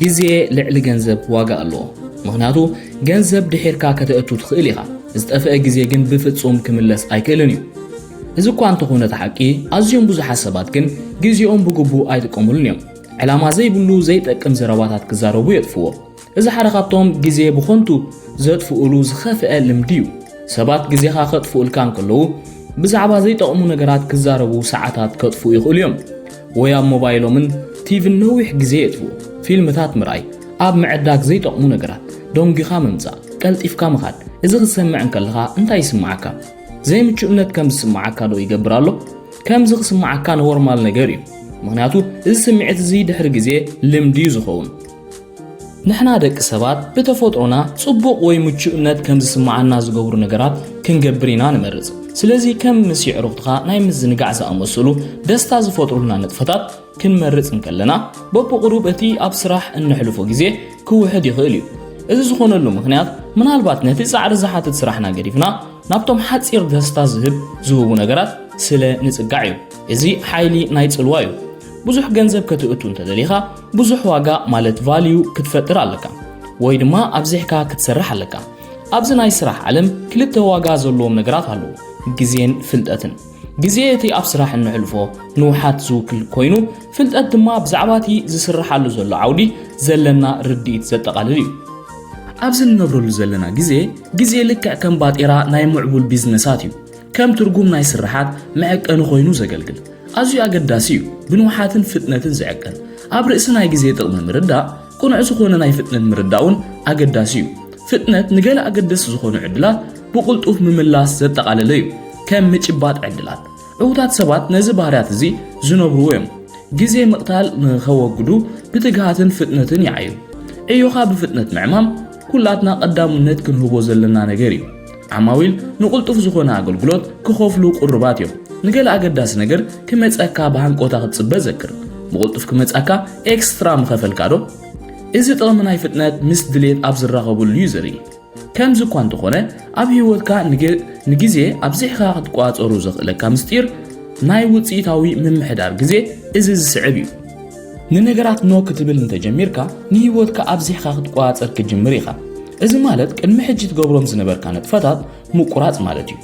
ግዜ ልዕሊ ገንዘብ ዋጋ ኣለዎ። ምኽንያቱ፣ ገንዘብ ድሒርካ ከተእቱ ትኽእል ኢኻ፣ ዝጠፍአ ግዜ ግን ብፍጹም ክምለስ ኣይክእልን እዩ። እዚ እኳ እንተኾነ፣ እቲ ሓቂ፣ ኣዝዮም ብዙሓት ሰባት ግን ግዜኦም ብግቡእ ኣይጥቀሙሉን እዮም። ዕላማ ዘይብሉ ዘይጠቅም ዘረባታት ክዛረቡ የጥፍዎ። እዚ ሓደ ካብቶም ግዜ ብኾንቱ ዘጥፍኡሉ ዝኸፍአ ልምዲ እዩ። ሰባት ግዜኻ ከጥፍኡልካ እንከለዉ፣ ብዛዕባ ዘይጠቕሙ ነገራት ክዛረቡ ሰዓታት ከጥፍኡ ይኽእሉ እዮም። ወይ ኣብ ሞባይሎምን ቲቪን ነዊሕ ግዜ የጥፍኡ። ፊልምታት ምርኣይ፣ ኣብ ምዕዳግ ዘይጠቕሙ ነገራት፣ ደንጒኻ ምምጻእ፣ ቀልጢፍካ ምኻድ። እዚ ክትሰምዕ እንከለኻ እንታይ ይስምዓካ? ዘይምቹእነት ከም ዝስምዓካ ዶ ይገብር ኣሎ? ከምዚ ክስምዓካ ኖርማል ነገር እዩ። ምኽንያቱ፣ እዚ ስምዒት እዚ ድሕሪ ግዜ ልምዲ እዩ ዝኸውን። ንሕና ደቂ ሰባት ብተፈጥሮና ጽቡቕ ወይ ምቹእነት ከም ዝስምዓና ዝገብሩ ነገራት ክንገብር ኢና ንመርጽ። ስለዚ ከም ምስ የዕሩኽትኻ ናይ ምዝንጋዕ ዝኣመሰሉ ደስታ ዝፈጥሩልና ንጥፈታት ክንመርጽ እንከለና፣ በብቕሩብ እቲ ኣብ ስራሕ እነሕልፎ ግዜ ክውሕድ ይኽእል እዩ። እዚ ዝኾነሉ ምኽንያት ምናልባት ነቲ ጻዕሪ ዝሓትት ስራሕና ገዲፍና ናብቶም ሓጺር ደስታ ዝህብ ዝህቡ ነገራት ስለ ንጽጋዕ እዩ። እዚ ሓይሊ ናይ ጽልዋ እዩ። ብዙሕ ገንዘብ ከተእቱ እንተደሊኻ፣ ብዙሕ ዋጋ ማለት ቫልዩ ክትፈጥር ኣለካ፣ ወይ ድማ ኣብዚሕካ ክትሰርሕ ኣለካ። ኣብዚ ናይ ስራሕ ዓለም ክልተ ዋጋ ዘለዎም ነገራት ኣለዉ፣ ግዜን ፍልጠትን። ግዜ እቲ ኣብ ስራሕ እንሕልፎ ንውሓት ዝውክል ኮይኑ፣ ፍልጠት ድማ ብዛዕባ እቲ ዝስርሓሉ ዘሎ ዓውዲ ዘለና ርድኢት ዘጠቓልል እዩ። ኣብዚ እንነብረሉ ዘለና ግዜ፣ ግዜ ልክዕ ከም ባጤራ ናይ ምዕቡል ቢዝነሳት እዩ። ከም ትርጉም ናይ ስርሓት መዐቀኒ ኮይኑ ዘገልግል። ኣዝዩ ኣገዳሲ እዩ፣ ብንውሓትን ፍጥነትን ዝዕቀን። ኣብ ርእሲ ናይ ግዜ ጥቕሚ ምርዳእ፣ ቅኑዕ ዝኾነ ናይ ፍጥነት ምርዳእ እውን ኣገዳሲ እዩ። ፍጥነት ንገለ ኣገደስቲ ዝኾኑ ዕድላት ብቕልጡፍ ምምላስ ዘጠቓለለ እዩ፣ ከም ምጭባጥ ዕድላት። ዕዉታት ሰባት ነዚ ባህርያት እዚ ዝነብርዎ እዮም። ግዜ ምቕታል ንኸወግዱ ብትግሃትን ፍጥነትን ይዓዩ። ዕዮኻ ብፍጥነት ምዕማም ኩላትና ቀዳምነት ክንህቦ ዘለና ነገር እዩ። ዓማዊል ንቕልጡፍ ዝኾነ ኣገልግሎት ክኸፍሉ ቅሩባት እዮም። ንገለ ኣገዳሲ ነገር ክመጸካ ብሃንቆታ ክትጽበ ዘክር። ብቕልጡፍ ክመጻካ ኤክስትራ ምኸፈልካ ዶ? እዚ ጥቕሚ ናይ ፍጥነት ምስ ድሌት ኣብ ዝራኸብሉ እዩ ዘርኢ። ከምዚ እኳ እንተኾነ፣ ኣብ ህይወትካ ንግ-፣ ንግዜ ኣብዚሕካ ክትቆጻጸሩ ዘኽእለካ ምስጢር ናይ ውጽኢታዊ ምምሕዳር ግዜ እዚ ዝስዕብ እዩ። ንነገራት ኖ ክትብል እንተጀሚርካ፣ ንህይወትካ ኣብዚሕካ ክትቆጻጸር ክትጅምር ኢኻ። እዚ ማለት ቅድሚ ሕጂ ትገብሮም ዝነበርካ ንጥፈታት ምቁራጽ ማለት እዩ።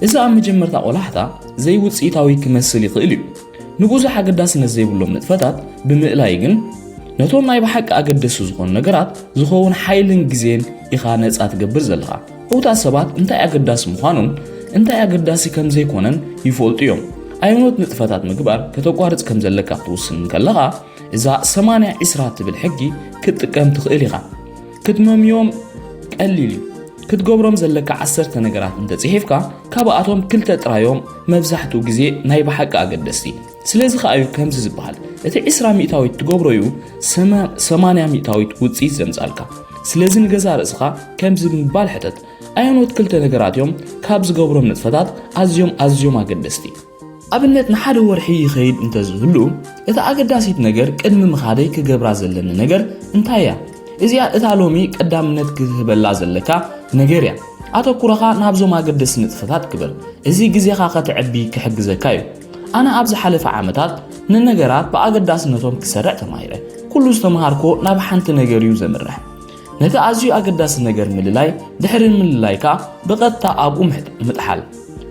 እዚ ኣብ መጀመርታ ቆላሕታ ዘይውጽኢታዊ ክመስል ይኽእል እዩ። ንብዙሕ ኣገዳስነት ዘይብሎም ንጥፈታት ብምእላይ ግን፣ ነቶም ናይ ብሓቂ ኣገደስቲ ዝኾኑ ነገራት ዝኸውን ሓይልን ግዜን ኢኻ ነጻ ትገብር ዘለኻ። ዕዉታት ሰባት እንታይ ኣገዳሲ ምዃኑን እንታይ ኣገዳሲ ከም ዘይኮነን ይፈልጡ እዮም። ኣየኖት ንጥፈታት ምግባር ከተቋርጽ ከም ዘለካ ክትውስን እንከለኻ፣ እዛ ሰማንያ ዒስራ ትብል ሕጊ ክትጥቀም ትኽእል ኢኻ። ክትመምዮም ቀሊል እዩ። ክትገብሮም ዘለካ ዓሰርተ ነገራት እንተጽሒፍካ፣ ካብኣቶም ክልተ ጥራዮም መብዛሕትኡ ግዜ ናይ ብሓቂ ኣገደስቲ። ስለዚ ከኣ እዩ ከምዚ ዝበሃል፣ እቲ ዒስራ ሚእታዊት ትገብሮዩ ሰማ-፣ ሰማንያ ሚእታዊት ውጽኢት ዘምጻልካ። ስለዚ ንገዛእ ርእስኻ ከምዚ ብምባል ሕተት፣ ኣየኖት ክልተ ነገራት እዮም ካብ ዝገብሮም ንጥፈታት ኣዝዮም ኣዝዮም ኣገደስቲ? ኣብነት ንሓደ ወርሒ ይኸይድ እንተዝህሉ፣ እታ ኣገዳሲት ነገር ቅድሚ ምኻደይ ክገብራ ዘለኒ ነገር እንታይ እያ? እዚኣ እታ ሎሚ ቀዳምነት ክትህበላ ዘለካ ነገር እያ። ኣተኩሮኻ ናብዞም ኣገደስቲ ንጥፈታት ግበር። እዚ ግዜኻ ከተዕቢ ክሕግዘካ እዩ። ኣነ ኣብ ዝሓለፈ ዓመታት ንነገራት ብኣገዳስነቶም ክሰርዕ ተማሂረ። ኩሉ ዝተምሃርኮ ናብ ሓንቲ ነገር እዩ ዘምርሕ። ነቲ ኣዝዩ ኣገዳሲ ነገር ምልላይ፣ ድሕሪ ምልላይ ከኣ ብቐጥታ ኣብኡ ምሕጥ-፣ ምጥሓል።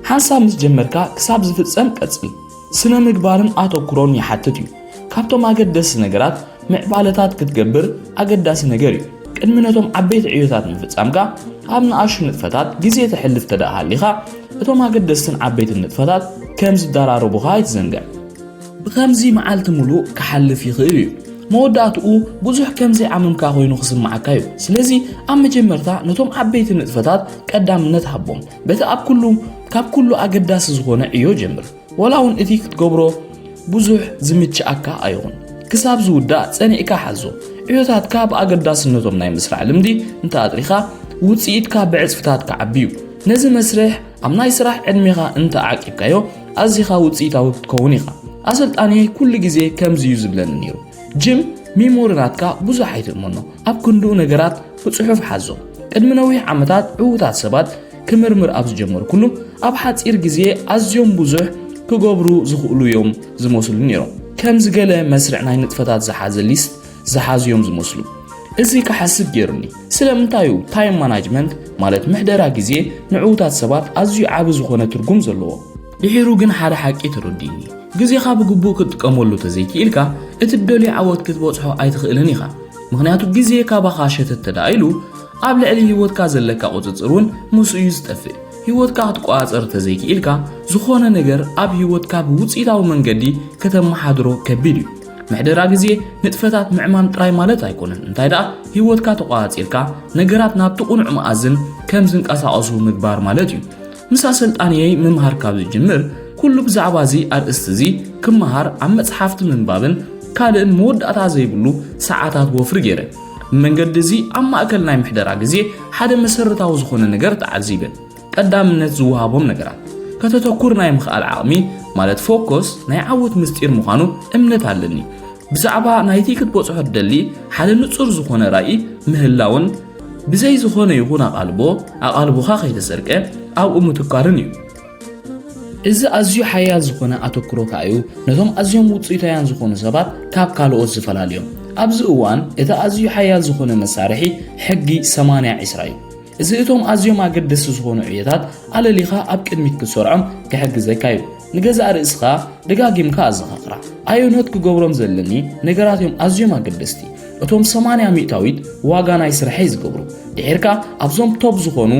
ሓንሳብ ምስ ጀመርካ ክሳብ ዝፍጸም ቀጽል። ስነ ምግባርን ኣተኩሮን ይሓትት እዩ። ካብቶም ኣገደስቲ ነገራት ምዕባለታት ክትገብር ኣገዳሲ ነገር እዩ። ቅድሚ ነቶም ዓበይቲ ዕዮታት ምፍጻምካ ኣብ ንኣሽቱ ንጥፈታት ግዜ ተሕልፍ ተደኣ ሃሊኻ፣ እቶም ኣገደስትን ዓበይትን ንጥፈታት ከም ዝደራረቡኻ ኣይትዘንግዕ። ብኸምዚ መዓልቲ ምሉእ ክሓልፍ ይኽእል እዩ። መወዳእትኡ ብዙሕ ከም ዘይዓመምካ ኮይኑ ክስምዓካ እዩ። ስለዚ ኣብ መጀመርታ ነቶም ዓበይቲ ንጥፈታት ቀዳምነት ሃቦም። በቲ ኣብ ኩሉ፣ ካብ ኩሉ ኣገዳሲ ዝኾነ ዕዮ ጀምር። ወላ እውን እቲ ክትገብሮ ብዙሕ ዝምችኣካ ኣይኹን። ክሳብ ዝውዳእ ጸኒዕካ ሓዞ። ዕዮታትካ ብኣገዳስነቶም ናይ ምስራዕ ልምዲ እንተ ኣጥሪኻ፣ ውጽኢትካ ብዕጽፍታት ክዓቢ እዩ። ነዚ መስርሕ ኣብ ናይ ስራሕ ዕድሜኻ እንተ ዓቂብካዮ፣ ኣዚኻ ውጽኢታዊ ክትከውን ኢኻ። ኣሰልጣኒየይ ኩሉ ግዜ ከምዚ እዩ ዝብለኒ ነይሩ፣ "ጅም፣ ሚሞሪ ናትካ ብዙሕ ኣይትእመኖ። ኣብ ክንድኡ ነገራት ብጽሑፍ ሓዞ። ቅድሚ ነዊሕ ዓመታት ዕዉታት ሰባት ክምርምር ኣብ ዝጀመርኩሉ፣ ኣብ ሓጺር ግዜ ኣዝዮም ብዙሕ ክገብሩ ዝኽእሉ እዮም ዝመስሉ ነይሮም። ከምዚ ገለ መስርዕ ናይ ንጥፈታት ዝሓዘ ሊስት ዝሓዙ እዮም ዝመስሉ። እዚ ክሓስብ ገይሩኒ። ስለምንታይ እዩ ታይም ማናጅመንት ማለት ምሕደራ ግዜ ንዕዉታት ሰባት ኣዝዩ ዓቢ ዝኾነ ትርጉም ዘለዎ? ድሒሩ ግን ሓደ ሓቂ ተረዲእኒ። ግዜኻ ብግቡእ ክትጥቀመሉ ተዘይክኢልካ እቲ ትደልዮ ዓወት ክትበጽሖ ኣይትኽእልን ኢኻ። ምኽንያቱ ግዜ ካባኻ ሸተት ተደኣ ኢሉ ኣብ ልዕሊ ህይወትካ ዘለካ ቁጽጽር እውን ምስኡ እዩ ዝጠፍእ። ህይወትካ ክትቆጻጸር ተዘይክኢልካ ዝኾነ ነገር ኣብ ህይወትካ ብውጽኢታዊ መንገዲ ከተመሓድሮ ከቢድ እዩ። ምሕደራ ግዜ ንጥፈታት ምዕማም ጥራይ ማለት ኣይኮነን። እንታይ ደኣ ህይወትካ ተቆጻጺርካ ነገራት ናብቲ ቁኑዕ መኣዝን ከም ዝንቀሳቐሱ ምግባር ማለት እዩ። ምስ ኣሰልጣንየይ ምምሃር ካብ ዝጅምር ኩሉ ብዛዕባ እዚ ኣርእስቲ እዚ ክመሃር ኣብ መጽሓፍቲ ምንባብን ካልእን መወዳእታ ዘይብሉ ሰዓታት ወፍሪ ገይረ። ብመንገዲ እዚ ኣብ ማእከል ናይ ምሕደራ ግዜ ሓደ መሰረታዊ ዝኾነ ነገር ተዓዚበ። ቀዳምነት ዝወሃቦም ነገራት ከተተኩር ናይ ምኽኣል ዓቕሚ ማለት ፎኮስ ናይ ዓወት ምስጢር ምዃኑ እምነት ኣለኒ። ብዛዕባ ናይቲ ክትበጽሖ ትደሊ ሓደ ንጹር ዝኾነ ራእይ ምህላውን ብዘይ ዝኾነ ይኹን ኣቓልቦ ኣቓልቦኻ ከይተሰርቀ ኣብኡ ምትኳርን እዩ። እዚ ኣዝዩ ሓያል ዝኾነ ኣተኩሮ ከኣ እዩ ነቶም ኣዝዮም ውጽኢታውያን ዝኾኑ ሰባት ካብ ካልኦት ዝፈላልዮም። ኣብዚ እዋን እቲ ኣዝዩ ሓያል ዝኾነ መሳርሒ ሕጊ ሰማንያ ዒስራ እዩ። እዚ እቶም ኣዝዮም ኣገደስቲ ዝኾኑ ዕዮታት ኣለሊኻ ኣብ ቅድሚት ክትሰርዖም ክሕግዘካ እዩ። ንገዛእ ርእስኻ ደጋጊምካ ኣዘኻኽራ። ኣየኖት ክገብሮም ዘለኒ ነገራት እዮም ኣዝዮም ኣገደስቲ? እቶም ሰማንያ ሚእታዊት ዋጋ ናይ ስርሐይ ዝገብሩ። ድሒርካ ኣብዞም ቶፕ ዝኾኑ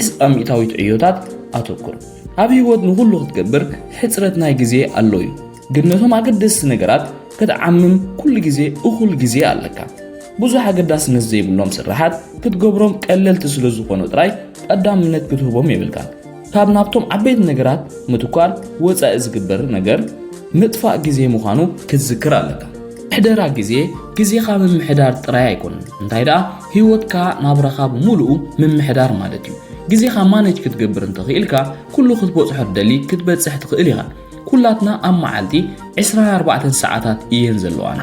ዕስራ ሚእታዊት ዕዮታት ኣተኩር። ኣብ ህይወት ንኹሉ ክትገብር ሕጽረት ናይ ግዜ ኣሎ እዩ። ግን ነቶም ኣገደስቲ ነገራት ክትዓምም ኩሉ ግዜ እኹል ግዜ ኣለካ። ብዙሕ ኣገዳስነት ዘይብሎም ስራሓት ክትገብሮም ቀለልቲ ስለ ዝኾኑ ጥራይ ቀዳምነት ክትህቦም የብልካን። ካብ ናብቶም ዓበይቲ ነገራት ምትኳር ወጻኢ ዝግበር ነገር ምጥፋእ ግዜ ምዃኑ ክትዝክር ኣለካ። ምሕደራ ግዜ፣ ግዜኻ ምምሕዳር ጥራይ ኣይኮነን። እንታይ ደኣ ህይወትካ ናብራኻ ብምሉኡ ምምሕዳር ማለት እዩ። ግዜኻ ማነጅ ክትገብር እንተኽኢልካ ኩሉ ክትበጽሖ ትደሊ ክትበጽሕ ትኽእል ኢኻ። ኩላትና ኣብ መዓልቲ ዕስራን ኣርባዕተን ሰዓታት እየን ዘለዋና።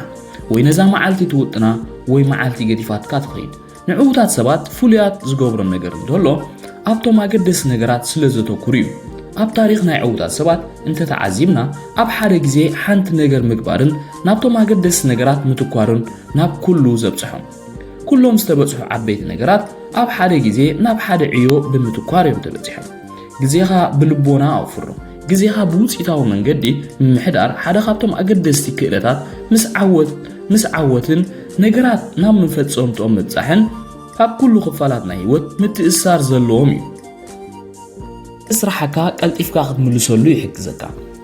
ወይ ነዛ መዓልቲ ትውጥና ወይ መዓልቲ ገዲፋትካ ትኸይድ። ንዕዉታት ሰባት ፍሉያት ዝገብሮም ነገር እንተሎ ኣብቶም ኣገደስቲ ነገራት ስለ ዘተኩሩ እዩ። ኣብ ታሪኽ ናይ ዕዉታት ሰባት እንተተዓዚብና ኣብ ሓደ ግዜ ሓንቲ ነገር ምግባርን ናብቶም ኣገደስቲ ነገራት ምትኳርን ናብ ኩሉ ዘብጽሖም። ኩሎም ዝተበጽሑ ዓበይቲ ነገራት ኣብ ሓደ ግዜ ናብ ሓደ ዕዮ ብምትኳር እዮም ተበጺሖም። ግዜኻ ብልቦና ኣውፍሮ። ግዜኻ ብውጽኢታዊ መንገዲ ምምሕዳር ሓደ ካብቶም ኣገደስቲ ክእለታት ምስ ዓወት ምስ ዓወትን ነገራት ናብ መፈጸምትኦም ምብጻሕን ካብ ኩሉ ክፋላት ናይ ህይወት ምትእስሳር ዘለዎም እዩ። ስራሕካ ቀልጢፍካ ክትምልሰሉ ይሕግዘካ።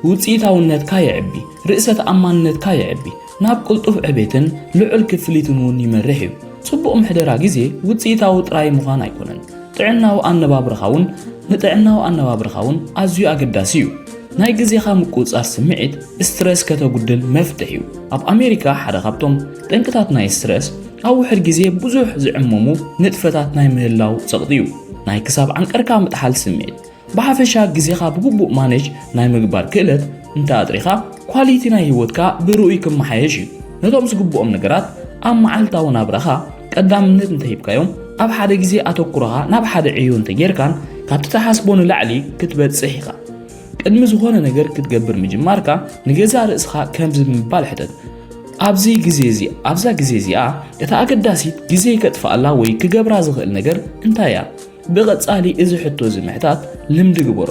ውጽኢታውነትካ የዕቢ፣ ርእሰ ተኣማንነትካ የዕቢ፣ ናብ ቅልጡፍ ዕቤትን ልዑል ክፍሊትን እውን ይመርሕ እዩ። ጽቡቕ ምሕደራ ግዜ ውጽኢታዊ ጥራይ ምዃን ኣይኮነን፣ ጥዕናዊ ኣነባብርኻ እውን ንጥዕናዊ ኣነባብርኻ እውን ኣዝዩ ኣገዳሲ እዩ። ናይ ግዜኻ ምቁጽጻር ስምዒት ስትረስ ከተጉድል መፍትሕ እዩ። ኣብ ኣሜሪካ ሓደ ካብቶም ጠንቅታት ናይ ስትረስ ኣብ ውሕድ ግዜ ብዙሕ ዝዕመሙ ንጥፈታት ናይ ምህላው ጸቕጢ እዩ። ናይ ክሳብ ዓንቀርካ ምጥሓል ስምዒት። ብሓፈሻ ግዜኻ ብግቡእ ማነጅ ናይ ምግባር ክእለት እንተ ኣጥሪኻ ኳሊቲ ናይ ህይወትካ ብርኡይ ክመሓየሽ እዩ። ነቶም ዝግብኦም ነገራት ኣብ መዓልታዊ ናብራኻ ቀዳምነት እንተሂብካዮም ኣብ ሓደ ግዜ ኣተኩሮኻ ናብ ሓደ ዕዮ እንተጌርካን ካብቲ ትሓስቦ ንላዕሊ ክትበጽሕ ኢኻ። ቅድሚ ዝኾነ ነገር ክትገብር ምጅማርካ ንገዛእ ርእስኻ ከምዚ ብምባል ሕተት፣ ኣብዚ ግዜ እዚ ኣብዛ ግዜ እዚኣ እታ ኣገዳሲት ግዜይ ከጥፍኣላ ወይ ክገብራ ዝኽእል ነገር እንታይ እያ? ብቐጻሊ እዚ ሕቶ እዚ ምሕታት ልምዲ ግበሮ።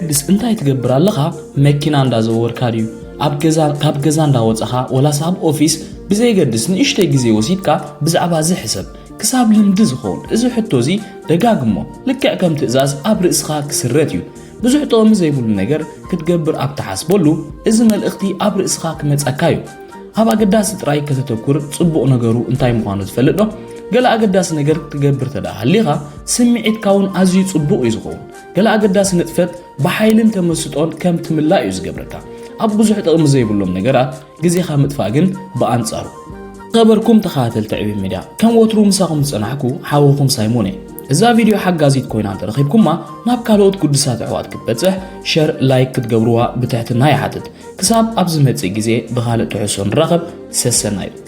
ድስ እንታይ ትገብር ኣለኻ? መኪና እንዳዘወርካ ድዩ? ኣብ ገዛ ካብ ገዛ እንዳወጻኻ ወላስ ኣብ ኦፊስ ብዘይገድስ ንእሽተይ ግዜ ወሲድካ ብዛዕባ እዚ ሕሰብ። ክሳብ ልምዲ ዝኸውን እዚ ሕቶ እዚ ደጋግሞ። ልክዕ ከም ትእዛዝ ኣብ ርእስኻ ክስረት እዩ። ብዙሕ ጥቕሚ ዘይብሉ ነገር ክትገብር ኣብ ትሓስበሉ እዚ መልእኽቲ ኣብ ርእስኻ ክመጸካ እዩ። ኣብ ኣገዳሲ ጥራይ ከተተኩር ጽቡቕ ነገሩ እንታይ ምዃኑ ትፈልጥ ዶ? ገለ ኣገዳሲ ነገር ክትገብር ተደኣ ሃሊኻ ስምዒትካ እውን ኣዝዩ ጽቡቕ እዩ ዝኸውን። ገለ ኣገዳሲ ንጥፈት ብሓይልን ተመስጦን ከም ትምላእ እዩ ዝገብረካ። ኣብ ብዙሕ ጥቕሚ ዘይብሎም ነገራት ግዜኻ ምጥፋእ ግን ብኣንጻሩ። ዝኸበርኩም ተኸታተልቲ ዕብይ ሚድያ ከም ወትሩ ምሳኹም ዝጸናሕኩ ሓወኹም ሳይሞን እየ። እዛ ቪድዮ ሓጋዚት ኮይና እንተረኺብኩማ ናብ ካልኦት ግዱሳት ኣሕዋት ክትበጽሕ ሸር ላይክ ክትገብርዋ ብትሕትና ይሓትት። ክሳብ ኣብ ዝመጽእ ግዜ ብኻልእ ትሕዝቶ ንራኸብ። ሰሰናዩ።